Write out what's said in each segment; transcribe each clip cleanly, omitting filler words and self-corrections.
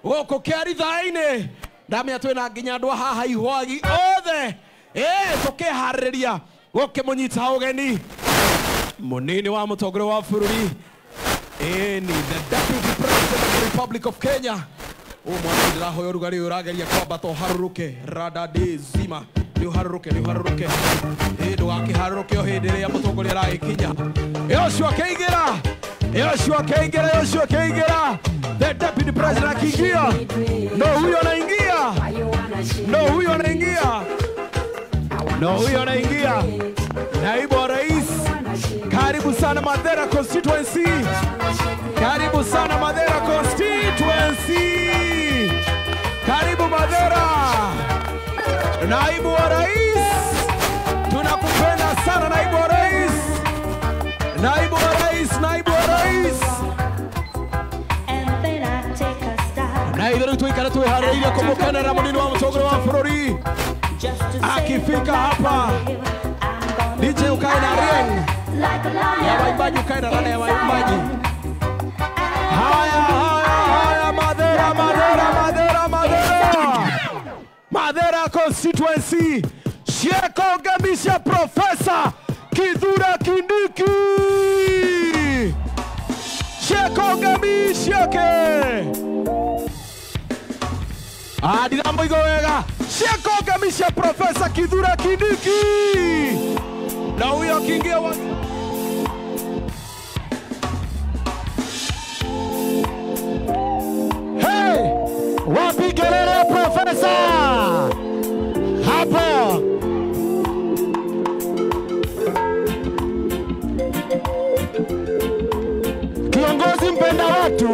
Gũkũ Kĩaritha-inĩ ndamenya twĩna nginya andũ a haha Ihwagi othe tũkĩharĩrĩria gũkĩmũnyita ũgeni mũnini wa mũtongoria wa bũrũri ni the Deputy President of the Republic of Kenya. Mwana ndĩrahoya ũrugarĩ ũyũ ũrageria kwambata ũharũrũke rada zima nĩ ũharũrũke nĩ ũharũrũke ndũgakĩharũrũke o hĩndĩ ĩrĩa mũtongoria aragĩkinya. Yoshua Kĩingĩra, Yoshua Kĩingĩra, Yoshua Kĩingĩra, the Deputy President akiingia, ndo huyo anaingia, ndo huyo anaingia, ndo huyo anaingia. Naibu wa Rais, karibu sana Mathera constituency, karibu sana Mathera constituency, karibu Mathera. Naibu wa Rais, tunakupenda sana Naibu wa Rais, Naibu wa Rais, Naibu wa Rais. Na ithuĩ tuikare twĩharĩirie kũmũkenera mũnini wa mũtongoria wa bũrũri akifika hapa. DJ ukae na rieng ya waimbaji, ukae na rana ya waimbaji. Haya, haya, haya, Mathera, Mathera, Mathera, Mathera, Mathera constituency. Cieko Ngamisha Professor Kithure Kindiki. Cieko Ngamisha ke Ndiramũiga wega. Cieko Ngamisha Professor Kithure Kindiki. Na huyo akiingia wa Hey, wapi kelele Professor? Hapo. Kiongozi mpenda watu.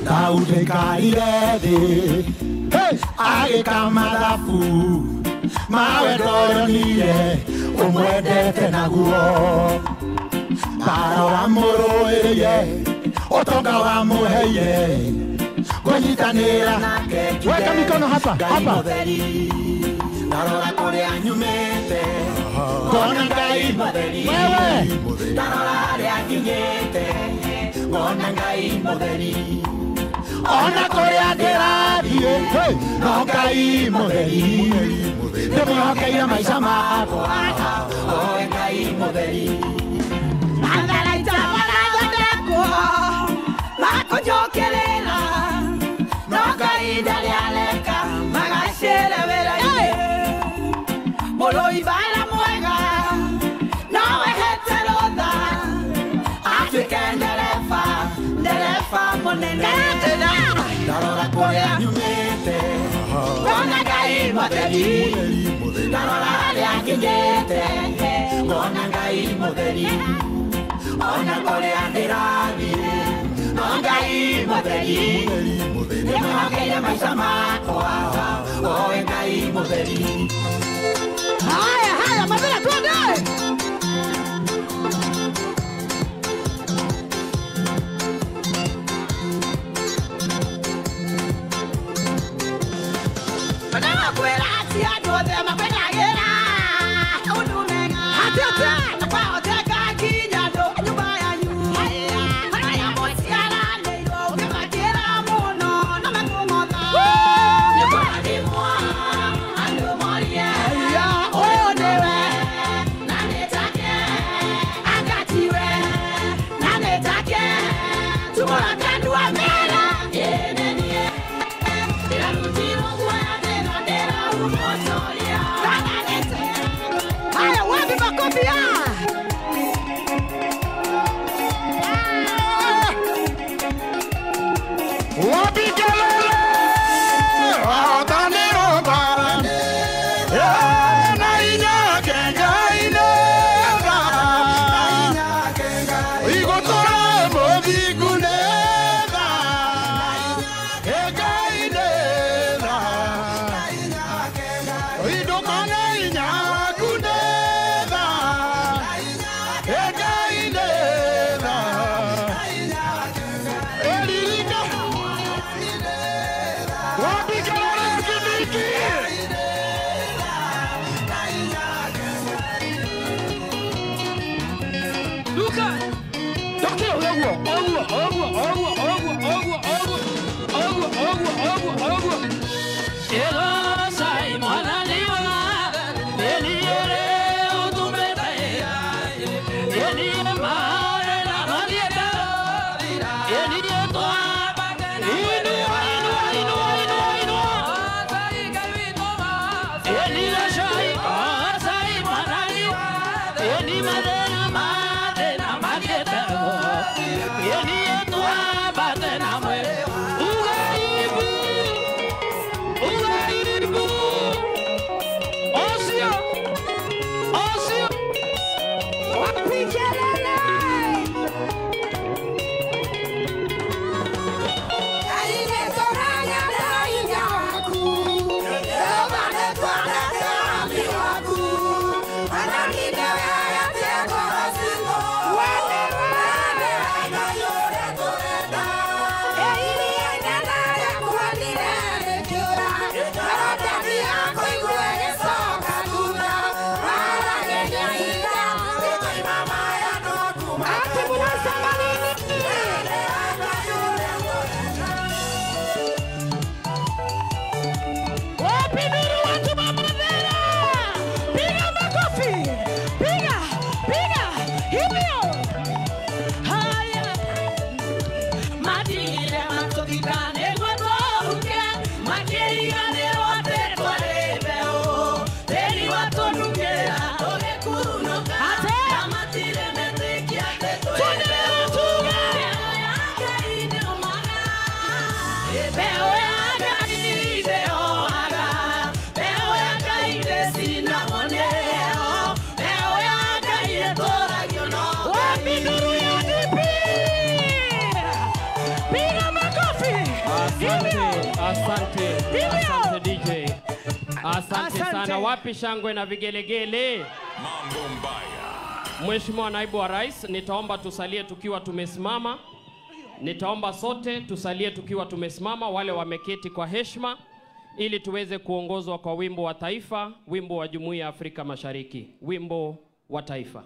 Daudi kairede, hey, agĩka mathabu mawe ndoronire ũmwendete naguo mbara wamũrũĩrĩire ũtonga wamũheire ngũnyitanĩra nake. Weka mikono hapa hapa, ndarora kũrĩa nyumĩte ngona Ngai mũtheri, wewe ndarora harĩa nginyĩte ngona Ngai mũtheri, ona kũrĩa ndĩrathiĩ no Ngai mũtheri, ndĩmwĩhokeire maica makwa oe Ngai mũtheri. Matharaita marathondekwo makũnjũkĩrĩra no Ngai ndarĩ areka magacĩre wĩra-inĩ. Mũrũi bara mwega no wehete rũtha atuĩke ndereba, ndereba mũnene. Ndarora kũrĩa nyumĩte ngona Ngai mũtheri, ndarora harĩa nginyĩte ngona Ngai mũtheri, ona kũrĩa ndĩrathiĩ no Ngai mũtheri, ndĩmwĩhokeire maica makwa oe Ngai mũtheri. Haya, haya, Mathera twende. Nĩ Asante, asante DJ. Asante sana. Wapi shangwe na vigelegele? Mambo mbaya. Mheshimiwa Naibu wa Rais, nitaomba tusalie tukiwa tumesimama. Nitaomba sote tusalie tukiwa tumesimama, wale wameketi kwa heshima, ili tuweze kuongozwa kwa wimbo wa taifa, wimbo wa Jumuiya ya Afrika Mashariki, wimbo wa taifa.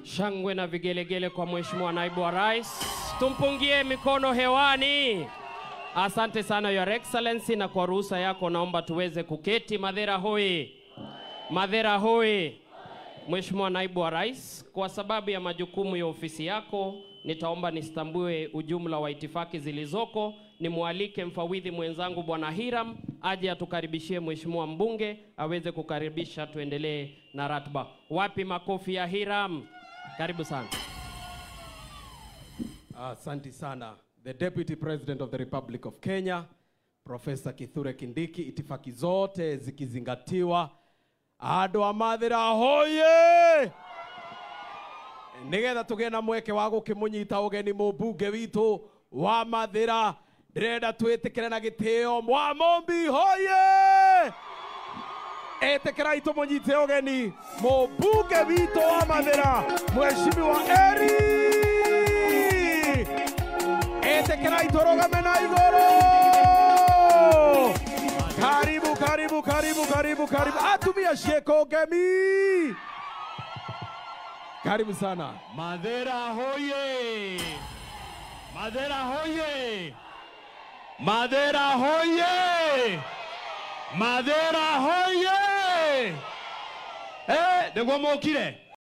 Shangwe na vigelegele kwa Mheshimiwa Naibu wa Rais. Tumpungie mikono hewani. Asante sana Your Excellency, na kwa ruhusa yako naomba tuweze kuketi. Mathira hoi. Mathira hoi. Mheshimiwa Naibu wa Rais, kwa sababu ya majukumu ya ofisi yako, nitaomba nisitambue ujumla wa itifaki zilizoko. Nimwalike mfawidhi mwenzangu Bwana Hiram aje atukaribishie Mheshimiwa mbunge aweze kukaribisha, tuendelee na ratiba. Wapi makofi ya Hiram? Karibu sana. Asante sana. The Deputy President of the Republic of Kenya, Professor Kithure Kindiki, itifaki zote zikizingatiwa. Andũ a Mathira hoye! Nigetha tugie na mweke wa gukimunyita ugeni mũmbunge witũ wa Mathira, ndĩrenda twĩtĩkĩre na gĩtĩo. Mwamombi hoye! Ĩtĩkĩrai tũmũnyite ũgeni mũmbunge witũ wa Mathira, Mheshimiwa Eri. Ĩtĩkĩrai tũrũgame na igũrũ. Karibu, karibu, karibu, karibu, karibu. Atumia ciĩko ngemi. Karibu sana. Mathira hoye! Mathira hoye! Mathira hoye! Mathira hoye! Nĩguo mũkire?